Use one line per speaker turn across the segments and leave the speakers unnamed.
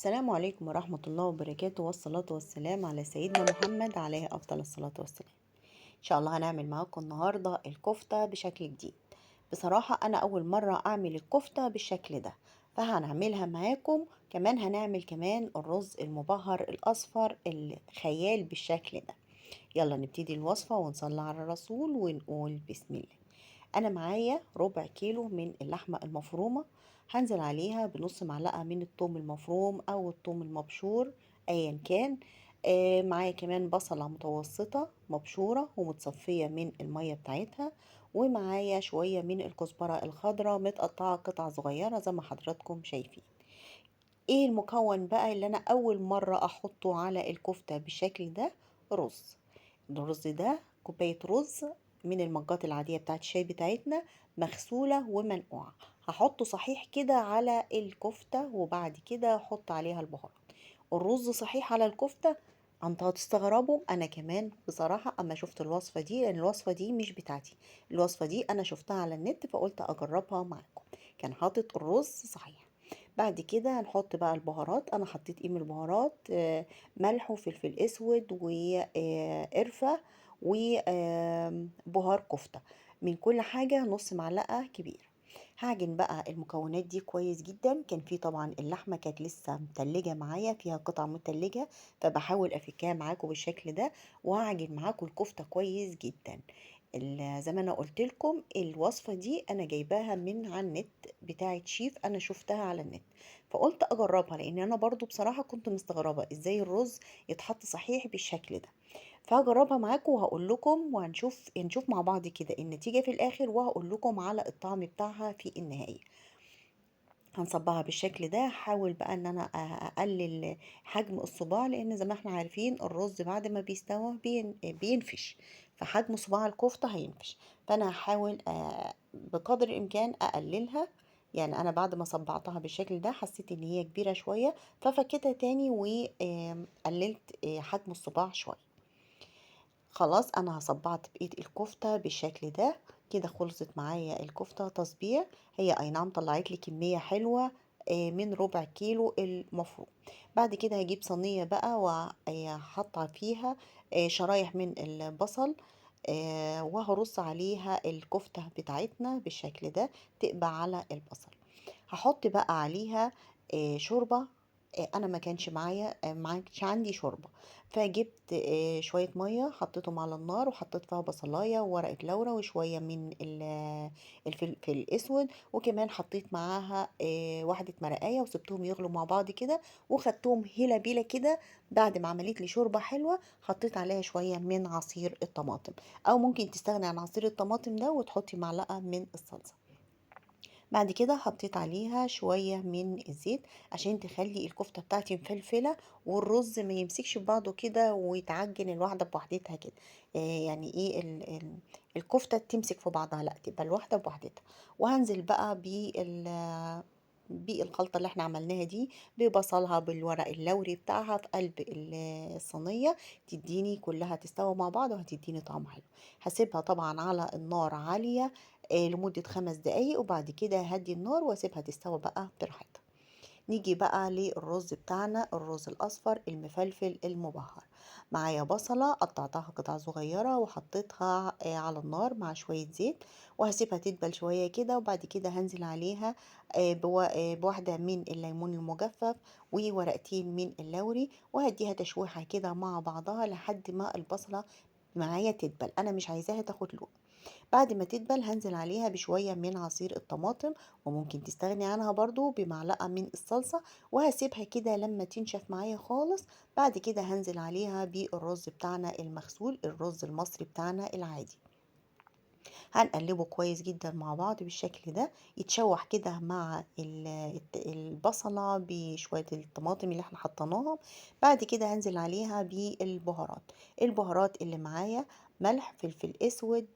السلام عليكم ورحمة الله وبركاته، والصلاة والسلام على سيدنا محمد عليه أفضل الصلاة والسلام. إن شاء الله هنعمل معاكم النهاردة الكفتة بشكل جديد. بصراحة أنا أول مرة أعمل الكفتة بالشكل ده، فهنعملها معاكم. كمان هنعمل كمان الرز المبهر الأصفر الخيال بالشكل ده. يلا نبتدي الوصفة ونصلي على الرسول ونقول بسم الله. أنا معايا ربع كيلو من اللحمة المفرومة، هنزل عليها بنص معلقة من الثوم المفروم أو الثوم المبشور أيا كان. معايا كمان بصلة متوسطة مبشورة ومتصفية من المية بتاعتها، ومعايا شوية من الكزبرة الخضراء متقطعة قطع صغيرة زي ما حضراتكم شايفين. ايه المكون بقى اللي انا اول مرة احطه على الكفتة بالشكل ده؟ رز. الرز ده كوباية رز من المجات العادية بتاعت الشاي بتاعتنا، مغسولة ومنقوعة. هحطه صحيح كده على الكفتة، وبعد كده احط عليها البهارات. الرز صحيح على الكفتة، انتوا هتستغربوا، انا كمان بصراحة اما شفت الوصفة دي، لان الوصفة دي مش بتاعتي، الوصفة دي انا شفتها على النت فقلت اجربها معاكم. كان حاطط الرز صحيح. بعد كده هنحط بقى البهارات. انا حطيت ايه من البهارات؟ ملح وفلفل اسود وقرفة وبهار كفتة، من كل حاجة نص معلقة كبيرة. هعجن بقى المكونات دي كويس جدا. كان في طبعا اللحمة كانت لسه متلجة معايا، فيها قطع متلجة، فبحاول افكها معاكم بالشكل ده، وهعجن معاكم الكفتة كويس جدا. زي ما انا قلت لكم الوصفة دي انا جايباها من على النت بتاعت شيف، انا شفتها على النت فقلت اجربها، لان انا برضو بصراحة كنت مستغربة ازاي الرز يتحط صحيح بالشكل ده. فهجربها معاكم وهقول لكم، وهنشوف مع بعض كده النتيجة في الاخر، وهقول لكم على الطعم بتاعها في النهاية. هنصبها بالشكل ده. هحاول بقى ان انا اقلل حجم الصباع، لان زي ما احنا عارفين الرز بعد ما بيستوى بينفش، فحجم صباع الكفتة هينفش، فانا هحاول بقدر الامكان اقللها. انا بعد ما صبعتها بالشكل ده حسيت ان هي كبيرة شوية، ففكيتها تاني وقللت حجم الصباع شوية. خلاص انا هصبعت بقية الكفتة بالشكل ده كده. خلصت معايا الكفتة تصبيع. هي اي نعم طلعت لي كمية حلوة، من ربع كيلو المفروم. بعد كده هجيب صينية بقى وحاطة فيها، شرايح من البصل، وهرص عليها الكفتة بتاعتنا بالشكل ده تقبع على البصل. هحط بقى عليها، شوربة. انا ما كانش معايا، ما كانش عندي شوربة، فجبت، شوية مية حطيتهم على النار، وحطيت فيها بصلاية وورقة لورا وشوية من الفلفل الاسود، وكمان حطيت معاها، واحدة مرقاية، وسبتهم يغلوا مع بعض كده، وخدتهم هيلا بيلا كده. بعد ما عملت لي شوربة حلوة حطيت عليها شوية من عصير الطماطم، او ممكن تستغني عن عصير الطماطم ده وتحطي معلقة من الصلصة. بعد كده حطيت عليها شوية من الزيت عشان تخلي الكفتة بتاعتي مفلفلة، والرز ما يمسكش في بعضه كده ويتعجن الواحدة بوحدتها كده. يعني ايه الكفتة تمسك في بعضها، لا تبقى الواحدة بوحدتها. وهنزل بقى بالخلطة اللي احنا عملناها دي، ببصلها بالورق اللوري بتاعها في قلب الصينية، تديني كلها تستوى مع بعض وهتديني طعم حلو. هسيبها طبعا على النار عالية، لمدة 5 دقايق، وبعد كده هدي النار واسيبها تستوى بقى براحتها. نيجي بقى للرز بتاعنا، الرز الأصفر المفلفل المبهر. معايا بصلة قطعتها قطع صغيرة وحطيتها، على النار مع شوية زيت، وهسيبها تدبل شوية كده، وبعد كده هنزل عليها، بواحدة من الليمون المجفف وورقتين من اللوري، وهديها تشويحة كده مع بعضها لحد ما البصلة معايا تدبل، أنا مش عايزاها تاخد لون. بعد ما تدبل هنزل عليها بشوية من عصير الطماطم، وممكن تستغني عنها برضو بمعلقة من الصلصة، وهسيبها كده لما تنشف معايا خالص. بعد كده هنزل عليها بالرز بتاعنا المغسول، الرز المصري بتاعنا العادي. هنقلبه كويس جدا مع بعض بالشكل ده، يتشوح كده مع البصلة بشوية الطماطم اللي احنا حطيناهم. بعد كده هنزل عليها بالبهارات. البهارات اللي معايا ملح، فلفل اسود،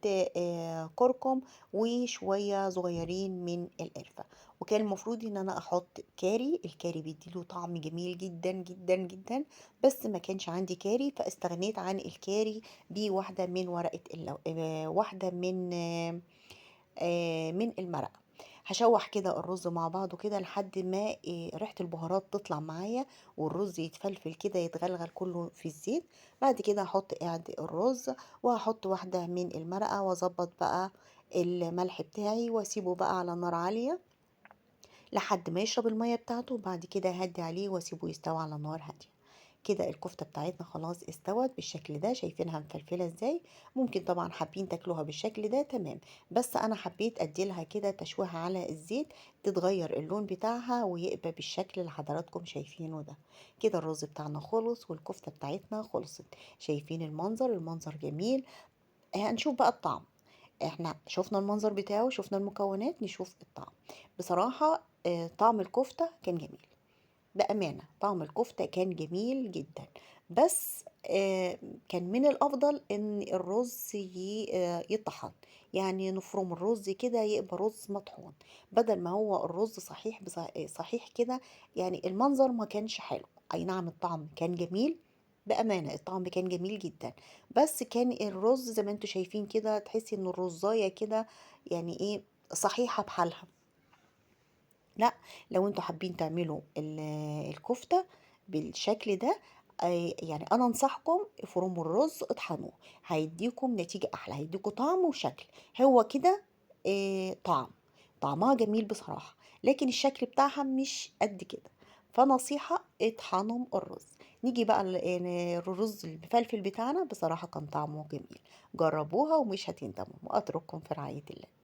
كركم، وشوية صغيرين من القرفة. وكان المفروض ان انا احط كاري، الكاري بيديله طعم جميل جدا جدا جدا، بس ما كانش عندي كاري فاستغنيت عن الكاري بواحدة من ورقة اللو-، واحدة من المرقة. هاشوّح كده الرز مع بعضه كده لحد ما ريحة البهارات تطلع معايا، والرز يتفلفل كده يتغلغل كله في الزيت. بعد كده هاحط قاعد الرز، وهاحط واحدة من المرقة، وأضبط بقى الملح بتاعي، وأسيبه بقى على نار عالية لحد ما يشرب المية بتاعته، وبعد كده هدي عليه واسيبه يستوي على نار هادية. كده الكفتة بتاعتنا خلاص استوت بالشكل ده، شايفينها مفلفلة ازاي. ممكن طبعا حابين تاكلوها بالشكل ده تمام، بس انا حبيت اديلها كده تشويحة على الزيت تتغير اللون بتاعها ويبقى بالشكل اللي حضراتكم شايفينه ده. كده الرز بتاعنا خلص والكفتة بتاعتنا خلصت. شايفين المنظر؟ المنظر جميل. هنشوف بقى الطعم. احنا شفنا المنظر بتاعه، شفنا المكونات، نشوف الطعم. بصراحة طعم الكفتة كان جميل بأمانة، طعم الكفتة كان جميل جدا، بس كان من الأفضل إن الرز يطحن، يعني نفرم الرز كده يبقى رز مطحون، بدل ما هو الرز صحيح صحيح كده، يعني المنظر ما كانش حلو. أي نعم الطعم كان جميل بأمانة، الطعم كان جميل جدا، بس كان الرز زي ما انتوا شايفين كده تحسي إن الرزاية كده يعني إيه صحيحة بحالها. لا، لو انتوا حابين تعملوا الكفتة بالشكل ده، يعني انا انصحكم افرموا الرز اطحنوه، هيديكم نتيجة احلى، هيديكم طعم وشكل. هو كده طعمها جميل بصراحة، لكن الشكل بتاعها مش قد كده، فنصيحة اطحنوا الرز. نيجي بقى الرز المفلفل بتاعنا، بصراحة كان طعمه جميل، جربوها ومش هتندموا، واترككم في رعاية الله.